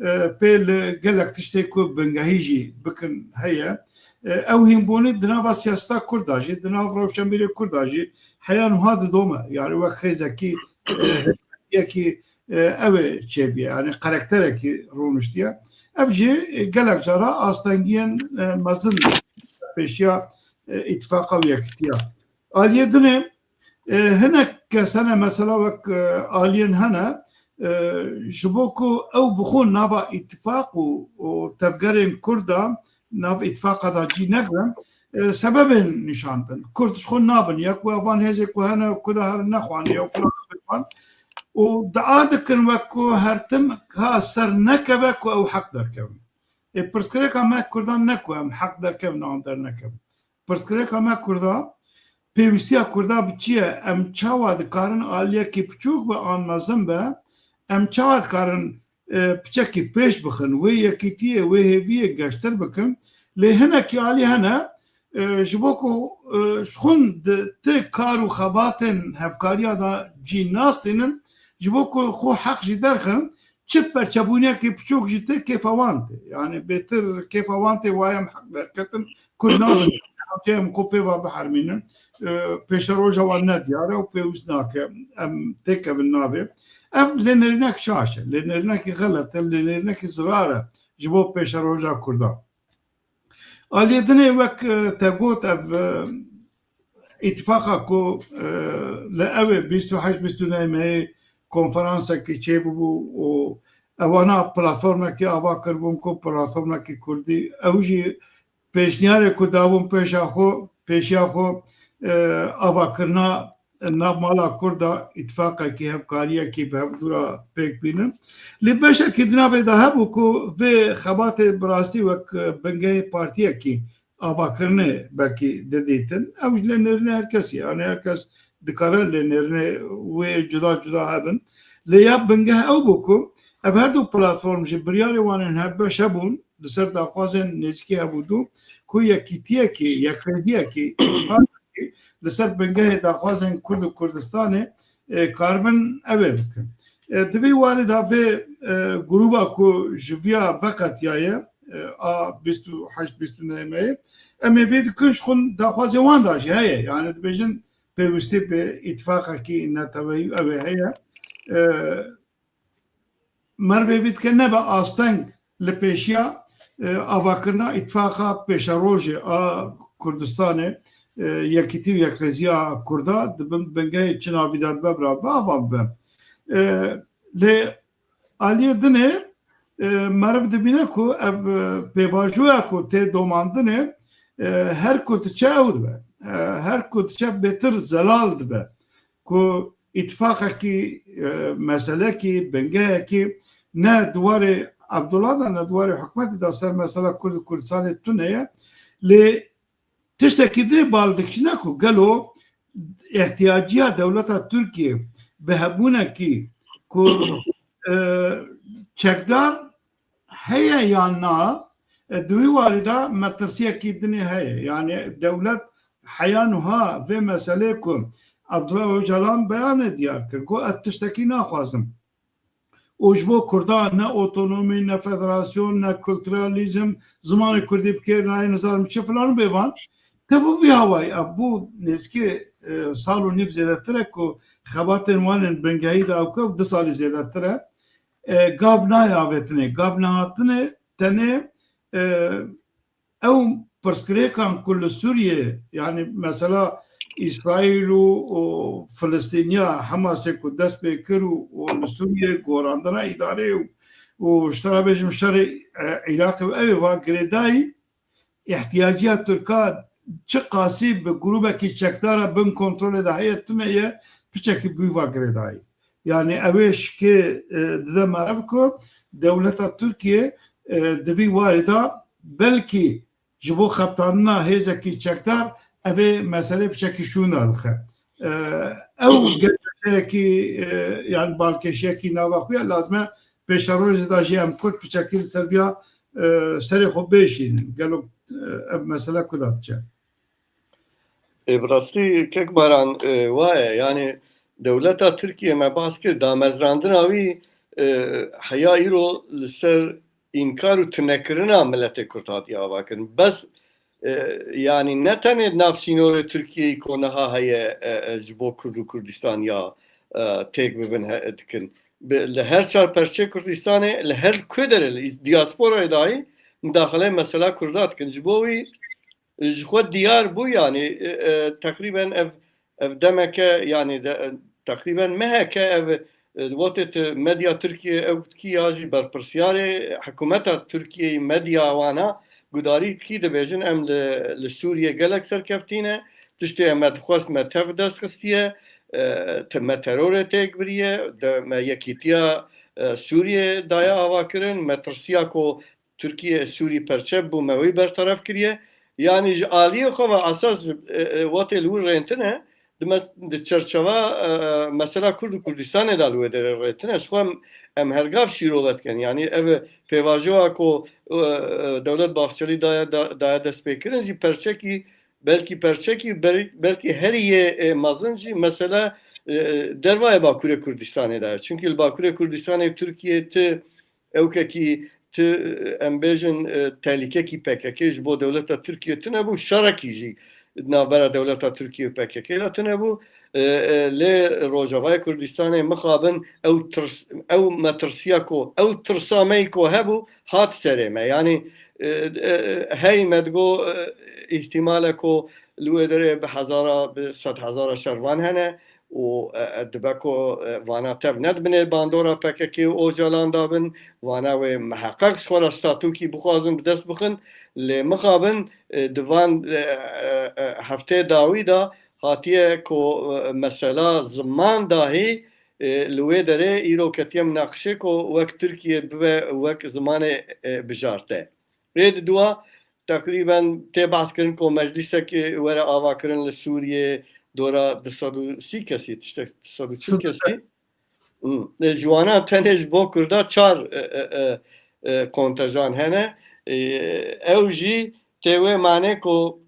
e, pê li gelek tiştê ku bingehî jî bikin heye. E, ew hînbûnî di nava siyaseta Kurda jî, di nav rewşenbîrê Kurda jî heya niha didome. Yani wek xêzekî, e, hêzekî, e, ew ê çêbûye. Yani karakterekî rûniştiye. Ev jî, e, gelek cara astengiyên, e, mezin pêşiya, e, îtifaqa û yekîtiya. Aliyê dinê, e, hinek kes hene, mesela wek, e, aliyên hene, e, ji bo ku ew bi xwe nava îtifaq û, û tevgerên Kurd de nav îtifaqa de cî negirin, e, sebebên nîşandin. Kurd ji xwe nabin, ya ku evan hêzê ku hene ku de herin nexwaniye û filan bêvan. Û dua dikin wek ku her tim ka ser nekeve ku ew heq derkevin. Ê pirsgirêka me Kurdan ne ku em heq derkevin an dernekevin. Pirsgirêka me Kurda, pêwîstiya Kurda bi çi ye? Em çawa dikarin aliyekî piçûk be an mezin be? Em çawa dikarin, e, piçekî pêş bixin? Wê yekîtiyê, wê hêviyê geştir bikin. Lê hinekî alî hene, e, ji bo ku, e, ji xwin di ti kar û xebatên hevkariya de cî nastînin, ji bo ku xwe heq jî derxin, çi perçebûniyekê piçûk jî tê kêfa wan tê. Yani bêtir kêfa wan tê, wa em heq derketin, Kurd nabin. Em xwe pê va bihermînin. E, pêşeroja wan ne diyar e û pêwîst nake em têkevin navê. Ev lênerînek şaş e, lênerînekî xelet e, lênerînekî zirar e ji bo pêşeroja Kurdan. Aliyê dinê wek, e, te got, ev, e, îtifaqa ku, e, li ew ê bîst û heşt bîst û neh meyê konferansekî çêbûbû û ewana platformekî ava kiribûn ku platformekî kurdî, ew jî pêşniyarê ku dabûn pêşa xwe, pêşiya xwe, e, avakirina nav mala Kurda îtifaqekî, hevkariyekî bi hevdû re pêk bînin. Lê beşekî di navê de hebû ku vê xebatê bi rastî wek, e, bingehê partiyekî avakirinê belkî didîtin. Ew ji lê nêrine her kesî, yani her kes dikare lê nêrine wê cuda cuda hebin. Lê ya bingeh ew bû ku ev her du platform ji biryarê wan ên hevbeş hebûn, li ser daxwazên nêzîkî hebû du, ku yekîtiyekî, yekrêziyekî, îtîfaqekî li ser bingehê daxwazên Kurd û Kurdistanê, e, karibin ew ê bikin. E, di vî warî de vê, e, grûba ku ji viya veqetiyaye, e, a bîst û heşt bîst û neh meyê, em ê vê dikin ji xwe daxwazê wan de jî heye. Yani dibêjin pêwîstî bi îtîfaqekî neteweyî ew ê heye. E, Merivê vî dike nebe asteng li pêşiya, e, avakirina îtifaqa pêşerojê a Kurdistanê, e, yekîtî û yekrêziya Kurda di bin bingehê çi navî de dibe bira bi ava bibe. E, lê aliyê dinê, e, meriv dibîne ku ev, e, pêvajoya ku tê domandinê, e, her ku diçe ew dibe. E, her ku diçe bêtir zelal dibe. Ku îtifaqekî, e, meselekî, bingehekî ne di warê Abdullah de, ne di warê hikûmetê de ser mesela Kurd û Kurdistanê tune ye. Lê tiştekî dê bal dikişîne ku gelo ihtiyaciya dewleta Tirkiyê bi hebûnekî ku, e, çekdar heye yan na, e, di wî warî de metirsiyekî dinê heye. Yani dewlet heya nuha vê meselê ku Abdullah Ocalan beyanê diyar kir, got, ez tiştekî naxwazim. Û ji bo Kurdan ne otonomî, ne federasyon, ne kulturalîzm, zimanê Kurdî bi kêr nayê, nizanim çi filan û bêvan. Tev û vî hawayî, ev bû nêzîkî, e, sal û nîv zêdetir e ku xebatên wan ên bingehî de ew ku du salî zêdetir e. E, gav nayê avêtinê, gav nehatinê tenê, e, ew pirsgirêkan ku li Sûriyê, yani mesela Îsraîl û, û Filistîniya Hemasê ku dest pê kir û, û li Sûriyê gorandina îdareyê û, û ji te re bêjim şerê, e, Iraqê û ew ê va girêdayî, ihtiyaciya Tirka çi qasî bi grûbekî çekdara bin kontrolê de heye tune ye, piçekî bûyî va girêdayî. Yani ew ê şikê, e, dide meriv ku dewleta Tirkiye, e, di vî warê de belkî ji bo xebitandina hêzekî çekdar ev ê meselê piçekî şûna dixe. E, ew gelekî, e, yani balkêşiyekî nava xwe ye, lazim e pêşerojê de jî em Kurd piçekî li ser viya, e, serê xwe bêşînin. Gelo, e, ev mesele ku da diçe? Ê, bi rastî kek Baran, e, wa ye. Yani dewleta Tirkiye me behs kir, damezrandina wî, e, heya îro li ser înkar û tunekirina miletê Kurd hatiye avakirin. Bes, e, yani ne tenê nav sînorê Tirkiyeyê ku niha heye, e, e, ji bo Kurd û Kurdistan ya, e, têk bibin he, dikin. Bi, li her çar perçê Kurdistanê, li her ku derê, li diasporayê dahî mudaxileyê mesela Kurda dikin. Ji bo wî ji xwe diyar bû, yani, e, e, teqrîben ev, ev demeke, yani, de, e, teqrîben meheke ev, e, wextê tu medya Tirkiye ew dikî ya jî berpirsiyarê hikûmeta Tirkiyeyê medya wana gudarî dikî, dibêjin em li, li Sûriye gelek serkeftî ne, tiştê em me dixwest me tev dest xistiye, e, te-, me terorê têk biriye, de, me yekîtiya, e, Sûriye daye avakirin, me tirsiya ku Tirkiye Sûrî perçe bû, me wî berteref kiriye. Yanî ji aliyê xwe ve esas, e, e, wextê li wir rêntine, di mes-, di çerçeva, e, e, mesela Kurd û Kurdistanê de li wê derê rêtine. Ji xwe em, em hergav şîrove dikin. Yanî ev pêvajoya ku, e, e, Dewlet Bahçelî daye, da-, daye destpêkirin jî perçekî Belkî perçekî, ber-, belkî herî yê, e, mezin jî mesela, e, dervayê Bakurê Kurdistanê de ye. Çunkî li Bakurê Kurdistanê Tirkiye ti ewkekî, ti, e, em bêjin, e, tehlîkekî P K K ji bo dewleta Tirkiye tune bû, şerekî jî navbera dewleta Tirkiye û P K K de tune bû. E, e, lê Rojavayê Kurdistanê mixabin ew tirs, ew metirsiya ku, ew tirsa me yî ku hebû, hat serê me. Yanî, e, e, hey me digo, e, îhtîmal e ku li wê derê bi hezara, bi sed hezara şervan hene û, e, e, dibe ku, e, vana tev ne di binê bandora P K K û Ocalan de bin, vana wê miheqeq ji xwe re statûkî bixwazin bi dest bixin, lê mixabin, e, di van, e, e, e, heftê dawî de hatiye ku, e, mesela ziman dahî, e, li wê derê îro ketiye minaqişê ku wek Tirkiye bibe wek zimanê, e, bijarte. Rê di dua teqrîben tê behs kirin ku meclîsek were avakirin li Sûriyê dora du sed û sî kesî, tiştek du sed û çil kesî. Hmm. E, ji wana tenê ji bo Kurda çar, e, e, e, e, kontejan hene. E, ew jî tê wê manê ku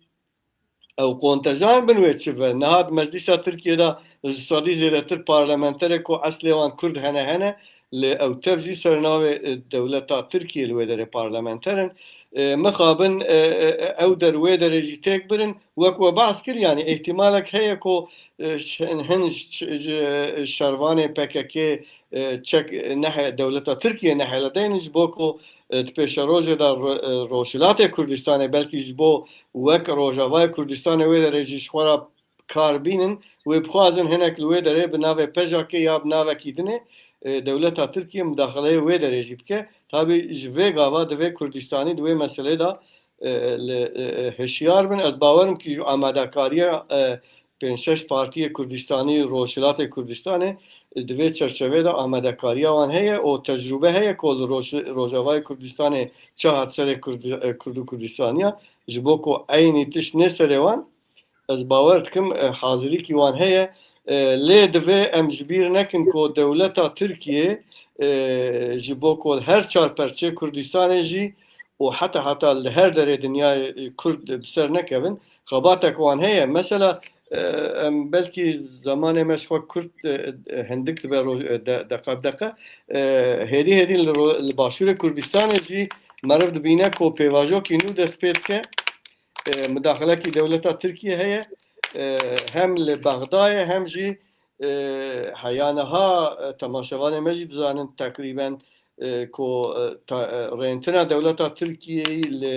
ew kontejan bin wê çi ve. Niha di Meclîsa Tirkiye de ji sedî zêdetir parlamenterê ku eslê wan Kurd hene hene, lê ew tev jî ser navê, e, dewleta Tirkiye li wê derê parlamenter in. E, mixabin, e, e, e, ew der wê derê jî têk birin. Wek we behs kir, yanî îhtimalek heye ku, e, ş-, hin ş-, ş-, ji, e, şervanê P K K, e, çek, e, nehe-, dewleta Tirkiye nehêle deynin ji bo ku, e, di pêşerojê de ro-, e, Rojhilatê Kurdistanê belkî ji bo wek Rojavayê Kurdistanê wê derê jî ji xwe re kar bînin, wê bixwazin hinek li wê derê bi navê P J K ya bi navekî dinê, e, dewleta Tirkiye mudaxileyê wê derê jî bike. Tabî ji vê gava divê Kurdistanî di wê meselê de, e, li, e, e, hişyar bin. Ez bawerim ku amadekariya, e, pênc şeş partiyê Kurdistanî, Rojhilatê Kurdistanê, e, di vê çerçevê de amadekariya wan heye û tecrûbe heye ku li Roj-, Rojavayê Kurdistanê çi hat serê Kurd-, e, Kurd û Kurdistaniya, ji bo ku eynî tişt nê serê wan, ez bawer dikim, e, hazirîkî wan heye. E, lê divê em ji bîr nekin ku dewleta Tirkiye, e, ji bo ku her çar perçê Kurdistanê jî û heta heta li her derê dinyayê, e, Kurd bi ser nekevin, xebatek wan heye. Mesela, e, em belkî zemanê me ji xwe kurt, e, e, hindik dibe roj-, e, de-, deqa bi deqe. E, hêdî hêdî li ro-, li Başûrê Kurdistanê jî meriv dibîne ku pêvajoyekî nû dest pê dike. E, mudaxilekî dewleta Tirkiye heye. E, hem li Bexdayê hem jî, e, heya niha, e, temaşevanê me jî dizanin teqrîben, e, ku, e, ta-, e, rêntina dewleta Tirkiyeyê li,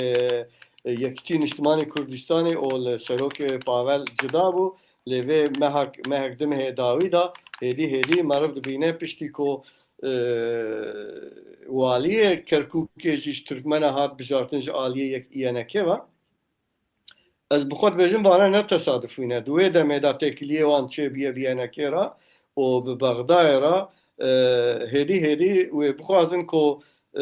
e, Yekîtî Niştimanê Kurdistanê û li Serokê Pavel cida bû. Lê vê mehek, mehek du mehê dawî de hêdî hêdî meriv dibîne piştî ku, e, waliyê Kerkûkê jî ji Tirkmena hat bijartin ji aliyê yek Y N K ve. Ez bi xwe dibêjim, vana ne tesadufî ne. Di wê demê de têkiliyê wan çêbûye bi Y N K re û bi Bexdayê re, e, hêdî hêdî wê bixwazin ku, e,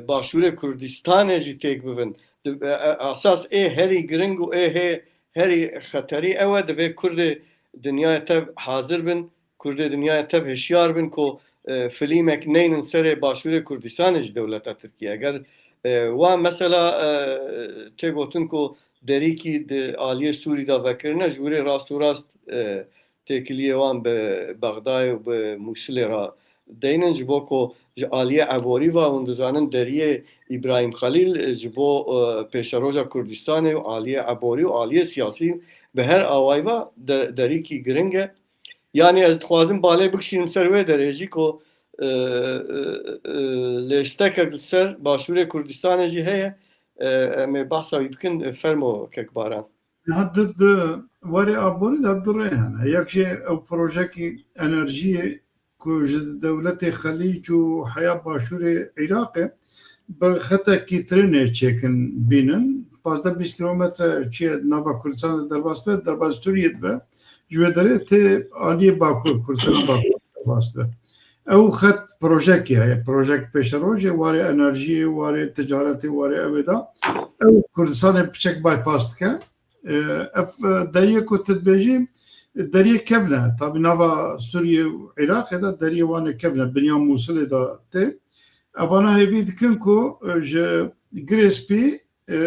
Başûrê Kurdistanê jî têk bibin. Di, e, e, esas ê herî giring û ê hê herî xeterî ew e, divê Kurdê dinyayê tev hazir bin. Kurdê dinyayê tev hişyar bin ku, e, filîmek neynin serê Başûrê Kurdistanê ji dewleta Tirkiye. Eger, e, wan mesela, e, tê gotin ku derîkî di aliyê Sûrî de vekirine, ji wirê rast û rast, e, têkiliyê wan bi Bexdayê û bi Mûsilê re deynin, ji bo ku ji aliyê eborî ve hûn dizanin deriyê Îbrahîm Xelîl, e, ji bo, e, pêşeroja Kurdistanê û aliyê eborî û aliyê siyasî bi her awayî ve de-, derîkî giring e. Yanî ez dixwazim balê bikişînim ser wê derê jî ku, e, e, e, lêstekek li ser Başûrê Kurdistanê jî heye. E, em ê behsa wî bikin, e, fermo kek Baran. Niha di, di warê aborî de du rê hene. Yek jê ew projekî enerjiyê ku ji dewletê Xelîc û heya Başûrê Iraqê bi xetekî trênê çêkin bînin. Pazdeh bîst kîlometre çi ye nava Kurdistanê derbas be, derbas Sûriyê dibe. Ji wê derê tê aliyê Bakur, Kurdistana Bakur derbas be. Ew xet projekê heye, projek pêşerojê, warê enerjiyê, warê ticaretê, warê ewê de. Ew Kurdistanê piçek bypass dike. E, ev, e, deriyê ku tu dibêjî, deriyê kevn e. Tabî nava Sûriyê û Iraqê de deriyê wan ê kevn e. Binya Mûsilê de tê. Evana hêvî dikin ku, e, ji Girê Spî, e,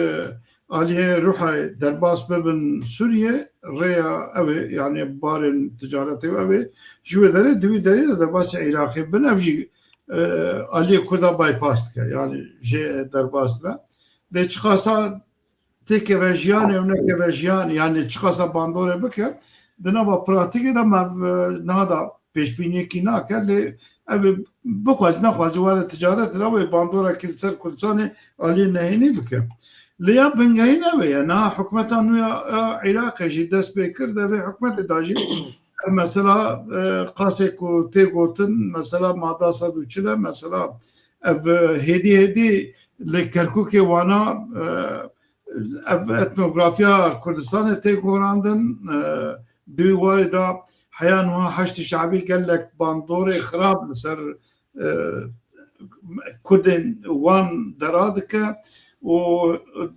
aliyê Rûhayê derbas bibin Sûriyê, rêya ew ê, yani barên ticaretê ew ê, ji wê derê di wî derê de derbasî Iraqê bin, ev jî, e, aliyê Kurda bypass dike, yani jê derbas dibe. Lê çiqasa têkeve jiyanê û nekeve jiyanê, yani çiqasa bandorê bike, di nava pratîkê de merv, e, niha da pêşbîniyekî nake, lê ev ê bixwaz nexwaz were ticaretê de wê bandorekî li ser Kurdistanê aliyê nehênî bike. Lê ya bingehîn ev ê ye. Niha hikûmeta nû ya, ya Iraqê jî dest pê kir, di vê hikûmetê de jî ev mesela, e, qasê ku tê gotin, mesela mada sed û çil e, mesela ev, e, hêdî hêdî li Kerkûkê wana, e, ev etnografiya Kurdistanê tê gorandin, e, di wî warê de heya niha Heşdî Şabî gelek bandorê xirab li ser, e, Kurdên wan dera dike û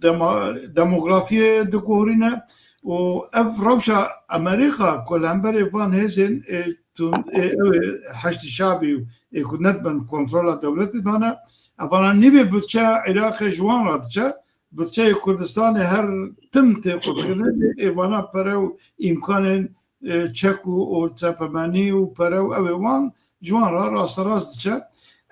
dema-, demografiyê diguhorîne û ev rewşa Amerîka ku li hemberê van hêzên, e, tund, e, ew ê Heşdî Şabî û ê ku nedibin kontrola dewletê dane, evana nîvê budçeya Iraqê ji wan re diçe, budçeyê Kurdistanê her tim tê qutkirinê, lê êvana pere û îmkanên, e, çek û, û çepemenî û pere û ew ê wan ji wan re rasterast diçe.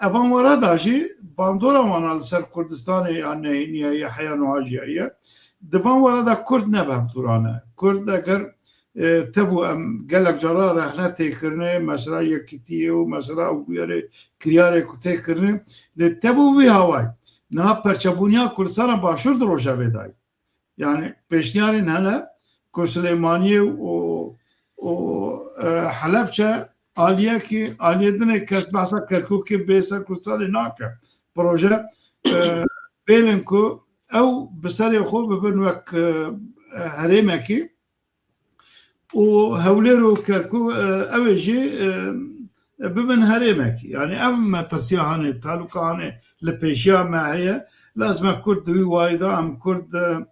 Evan were da jî bandora wana li ser Kurdistanê ya nehêniye ye, heya nuha jî heye. Di van were de Kurd ne bi hevdûran e. Kurd eger, e, tev û em gelek cara rexne tê kirinê, mesela yekîtiyê û mesela ew bûyerê kiryarê ku tê kirinê, lê tev û wî hawayî niha perçebûniya Kurdistana Başûr di rojevê de ye. Yani pêşniyarên hene ku Silêmaniyê û, û, e, Helebçe aliyekî, aliyê dinê kes behsa Kerkûkê bê ser Kurdistanê nake. Proje, e, bêlin ku ew bi serê xwe bibin wek, e, herêmekî û Hewlêr û Kerkûk, e, ew ê jî, e, bibin herêmekî. Yani ev metirsiya hanê, talûka hanê li pêşiya me heye. Lazim e Kurd di wî warî de em Kurd, e,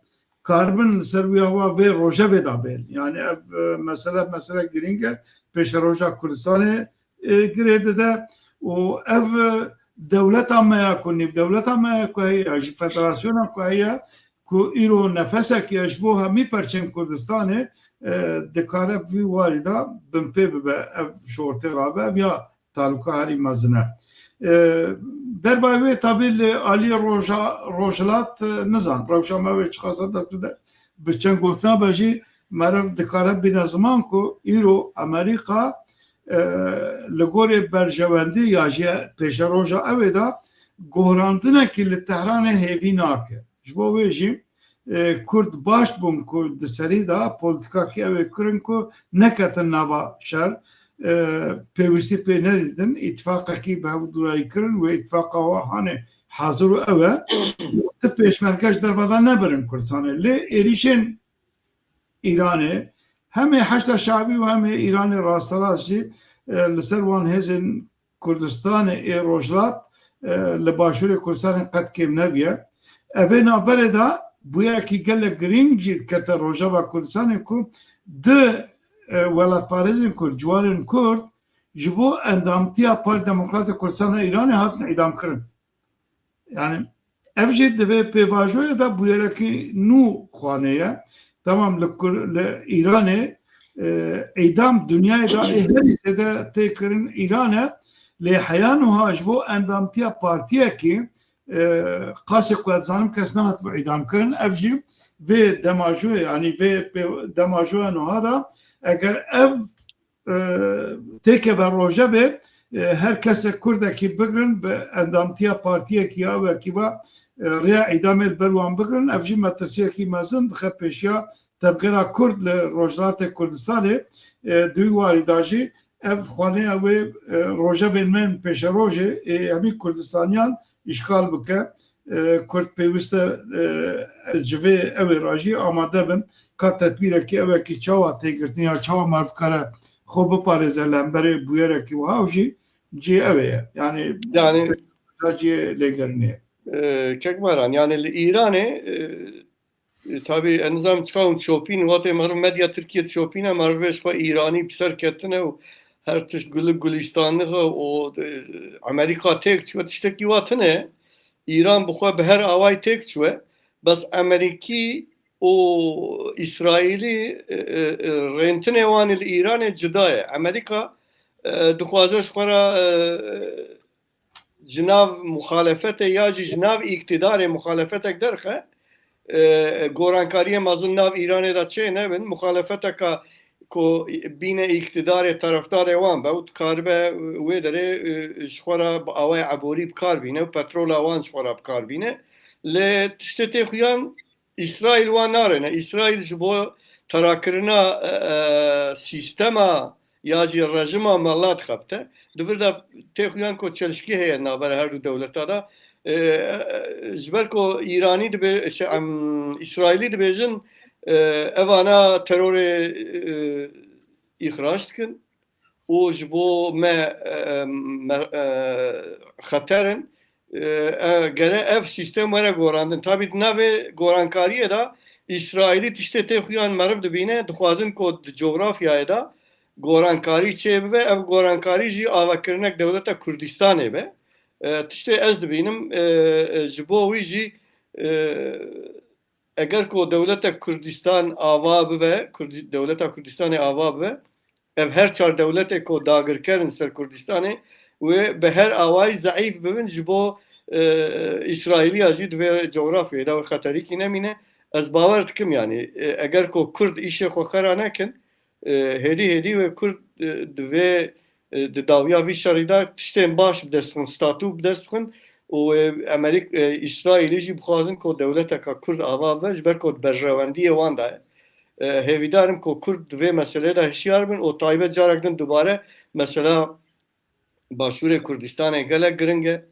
karibin li ser wî hava vê rojevê de bên. Yani ev, e, mesele, mesele girîng e. Pêşeroja Kurdistanê, e, girê dide û ev, e, dewleta me ya ku nîvdewleta me ya ku heye, ya jî federasyona ku heye, ku îro nefesekî ye ji bo hemî perçên Kurdistanê, e, dikare bi vî warî de binpê bibe, ev şortê rabe, ev ya talûka herî mezin e. E, dervayê wê tabî li alî roja, rojhilat, e, nizan, rewşa me wê çiqas e dest bide. Bi çend gotina be jî meriv dikare bîne ziman ku îro Amerîka, e, li gorê berjewendî ya jî pêşeroja ew ê de gohrandinekî li Tehranê hêvî nake. Ji bo wê jî, e, Kurd baş bûn ku di serî de polîtîkakî ew ê kirin ku neketin nava şer, e, pêwîstî pê nedîtin, îtifaqekî bi hevdûrayî kirin, wê îtifaqa wan hanê hazir û ew e, ti pêşmerge ji derve de nebirin Kurdistanê. Lê êrîşên Îranê, hemê Heşda Şabî û hemê Îranê rasterast jî, e, li ser wan hêzên Kurdistanê ê Rojhilat, e, li Başûrê Kurdistanê qet kêm nebûye. Evê navberê de bûyekî gelek girîng jî dikete rojeva Kurdistanê ku di, e, welatparêzên Kurd, ciwanên Kurd ji bo endamtiya Parti Demokratê Kurdistana Îranê hatin îdamkirin. Yani ev jî di vê pêvajoyê de bûyerekî nû xwanê ye. Tamam, li Kur-, li Îranê, e, îdam dinyayê de ê herî zêde tê kirin Îran e. Lê heya nuha ji bo endamtiya partiyekî, e, qasê ku ez zanim kes nehatibû îdam kirin. Ev jî vê demajoyê, yani vê pê-, demajoya nuha de eger ev e, têkeve rojevê, e, her kesek Kurdekî bigirin, bi endamtiya partiyekî ya wekî ve, e, rêya îdamê li ber wan bigirin. Ev jî metirsiyekî mezin dixe pêşiya tevgera Kurd li Rojhilatê Kurdistanê, e, di wî warî de jî ev xwaneya wê, e, rojevên me ên pêşerojê ê hemî Kurdistaniyan îşxal bike. E, Kurd pêwîst e, e, ji vê ew ê re jî amade bin ka tedbîrekî ewekî çawa tê girtin ya çawa meriv dikare xwe biparêze li hemberê bûyerekî wiha û jî cihê ew ê ye. Yani, Yani, cihê lêgerînê ye. E, Kek Baran, yani li Îranê, e, e, tabî ez nizanim çiqas hûn dişopînin, wextê meriv medya Tirkiyê dişopîne, meriv vê ji xwe Îranî bi ser ketine û her tişt gulik gulîstanlix e û, e, Amerîka têk çûye, tiştekî wa tune. Îran bi xwe bi her awayî têk çûye. Bes Amerîkî û Îsraîlî, e, e, e, rêntinê wan li Îranê cuda ye. Amerîka, e, dixwaze ji xwe re, e, ji nav muxalefetê ya jî ji nav îktidarê muxalefetek derxe, e, gorankariyê mezin nav Îranê de çê nebin. Muxalefeteka ku bîne îktidarê, terefdarê wan be û dikaribe wê derê, e, ji xwe re bi awayê eborî bi kar bîne û petrola wan ji xwe re bi kar bîne. Lê tiştê tê xuyan Îsraîl wan narêne. Îsraîl ji bo terakirina, e, e, sîstema ya jî rejima mela dixebite. Di vir de tê xuyan ku çelişkî heye navbera her du dewleta de. E, e, ji ber ku Îranî dibe, şey, em, Îsraîlî dibêjin, e, evana terorê, e, îxrac dikin û ji bo me, e, me, e, xeter in. E, e, gere ev sîstem were gorandin. Tabî di navê gorankariyê de Îsraîlî tiştê tê xuyan meriv dibîne, dixwazin ku di cografyayê de gorankarî çêbibe, ev gorankarî jî avakirinek dewleta Kurdistanê be. E, tiştê ez dibînim, e, e, ji bo wî jî, e, eger ku dewleta Kurdistan ava bibe, Kurdi-, dewleta Kurdistanê ava bibe, ev her çar dewletê ku dagirker in ser Kurdistanê, wê bi her awayî zeîf bibin ji bo, e, Îsraîliya jî di vê cografyayê de wê xeterîkî nemîne. Ez bawer dikim, yanî, e, eger ku Kurd îşê xwe xera nekin, e, hêdî hêdî wê Kurd, e, di vê, e, di dawiya vî şerî de tiştên baş bi dest bixin, statû bi dest bixin û, e, Amerîk-, e, Îsraîlê jî bixwazin ku dewleteka Kurd ava bibe, ji ber ku di berjewendiyê wan de ye. E, hêvîdar im ku Kurd di vê meseleyê de hişyar bin û taybet carek din dubare mesela Başûrê Kurdistanê gelek giring e.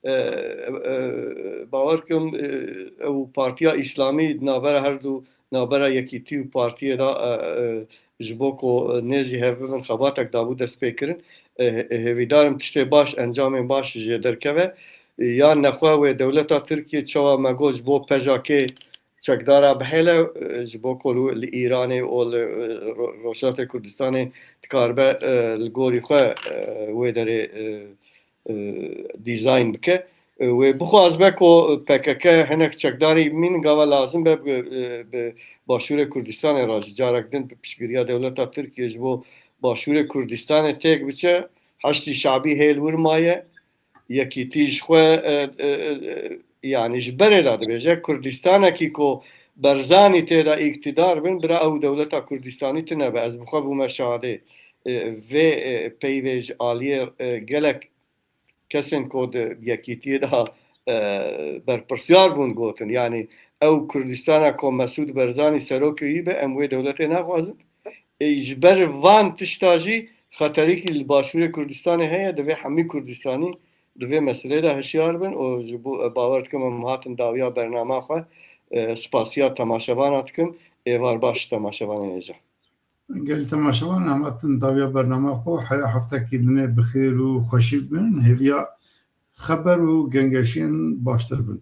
E, e, bawer kim, e, ew Partiya Îslamî di navbera her du, navbera Yekîtî û Partiyê de, e, e, ji bo ku, e, nêzî hev bibin xebatek dabû destpêkirin. E, e, hêvîdar im tiştê baş, encamên baş jê derkeve. E, ya nexwe wê dewleta Tirkiyê çawa me got ji bo P J K çekdara bihêle, e, ji bo ku li Îranê û li, e, Ro-, Rojhilatê Kurdistanê dikaribe, e, li gorî xwe, e, wê derê, e, e, dîzayn bike. E, wê bixwazibe ku P K K hinek çekdarî bimînin, gava lazim be bi, e, bi Başûrê Kurdistanê re jî carek din bi piştgiriya dewleta Tirkiye ji bo Başûrê Kurdistanê têk biçe. Heşdî Şabî hêl wir maye. Yekîtî ji xwe, e, e, e, yanî ji berê de dibêje, Kurdistanekî ku Berzanî tê de îktidar bin, bira ew dewleta Kurdistanî tune be. Ez bi xwe bûme şahidê, e, vê, e, peyvê ji aliyê, e, gelek kesên ku di Yekîtiyê de, e, berpirsiyar bûn gotin. Yanî ew Kurdistana ku Mesûd Berzanî serokê wî be, em wê dewletê naxwazin. E, ji ber van tişta jî xeterîkî li Başûrê Kurdistanê heye, divê hemî Kurdistanî di vê meseleyê de hişyar bin û ji bo, e, bawer dikim em hatin dawiya bernama xwe, e, spasiya temaşevana dikim, êvar baş temaşevanên hêja. Gelî temaşevan em hatin dawiya bernama xwe, heya heftekî dinê bi xêr û xweşî bin, hêviya xeber û gengeşiyên baştir bin.